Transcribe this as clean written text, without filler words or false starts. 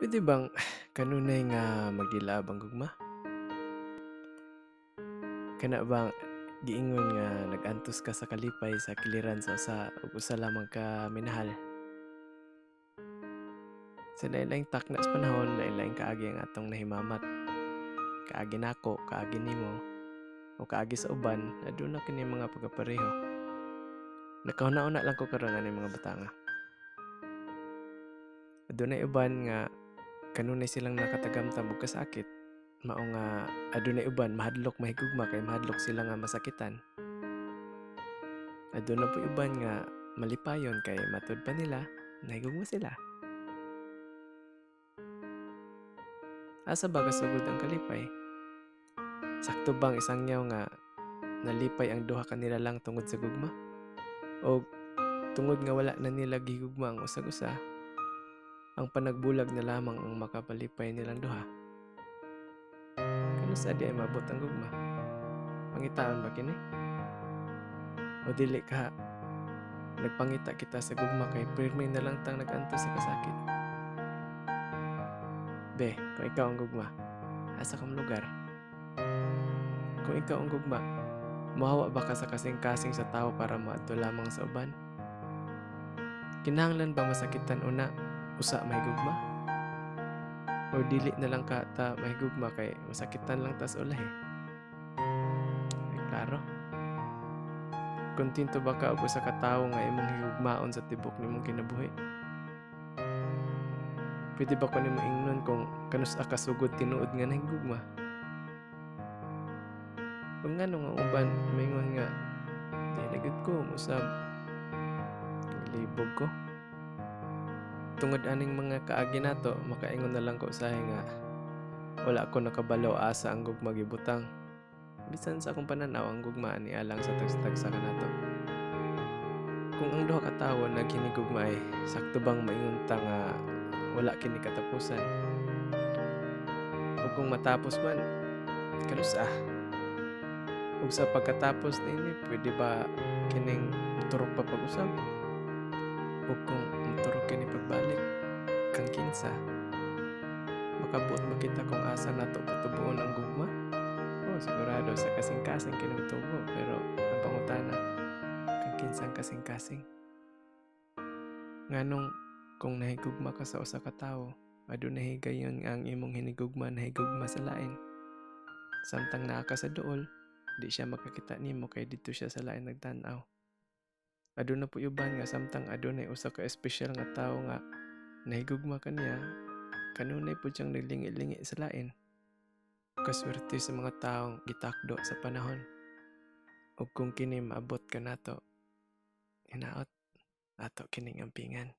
Pwede bang kanunay nga magdilaab ang gugma? Kana bang giingon nga nag-antos ka sa kalipay sa kiliran sa usa ug usa lamang ka minahal? Sa lain-laing takna sa panahon, lain-laing kaagi ang atong nahimamat. Kaagi nako, kaagi nimo, o kaagi sa uban, aduna kini mga pagkapareho. Nakahuna-huna lang ko karon ani mga butanga. Adunay uban nga kanunay silang nakatagamtam og kasakit. Mao nga adunay uban mahadlok mahigugma kay mahadlok sila nga masakitan. Aduna poy uban nga malipayon kay matud pa nila nahigugma sila. Asa ba kasugod ang kalipay? Sakto bang isangyaw nga nalipay ang duha kanila lang tungod sa gugma? O tungod nga wala na nila gihigugma ang usag usa, ang panagbulag na lamang ang makapalipay nilang duha? Kanus-a di ay maabot ang gugma? Pangitaon ba kini? O dili ka nagpangita kita sa gugma kay pirmi na lang tang nag-antos sa kasakit? Be, kung ikaw ang gugma, asa kang lugar? Kung ikaw ang gugma, mohawa ba ka sa kasing-kasing sa tao para moadto lamang sa uban? Kinahanglan ba masakitan una usa mahigugma? O dili na lang ka ta mahigugma kay masakitan lang ta sa ulahi? Ay, klaro. Kontento ba ka og usa ka tawo nga imong higugmaon sa tibok nimong kinabuhi? Pwede ba ko nimo ingnon kung kanus-a ka sugod tinuod nga nahigugma? Ug ngano nga uban moingon nga di na gyud ko mosab, libog ko? Tungod aning mga kaagi nato, makaingon na lang ko usahay nga wala ko nakabalo asa ang gugma gibutang. Bisan sa akong pananaw, ang gugma ani alang sa tagsa-tagsa kanato. Kung ang duha ka tawo naghinigugma ay sakto bang maingon ta nga wala kini katapusan? Ug kung matapos man, kanus-a? Ug sa pagkatapos niini, pwede ba kining turok pa pag-usab? Ug kung moturok kini pagbalik, kang kinsa? Makabuot ba kita kung asa nato patubuon ang gugma? Oh, sigurado sa kasing-kasing kini motubo, pero ang pangutana, kang kinsang kasing-kasing? Nganong kung nahigugma ka sa usa ka tawo, adunay higayon nga ang imong hinigugma nahigugma sa lain? Samtang naa ka sa duol, di siya makakita nimo kay didto siya sa lain nagtan-aw. Aduna poy uban nga samtang adunay usa ka espesyal nga tawo nga nahigugma kaniya, kanunay pud siyang naglingi-lingi sa lain. Kaswerte sa mga taong gitakdo sa panahon. Ug kung kini maabot kanato, hinaot ato kining ampingan.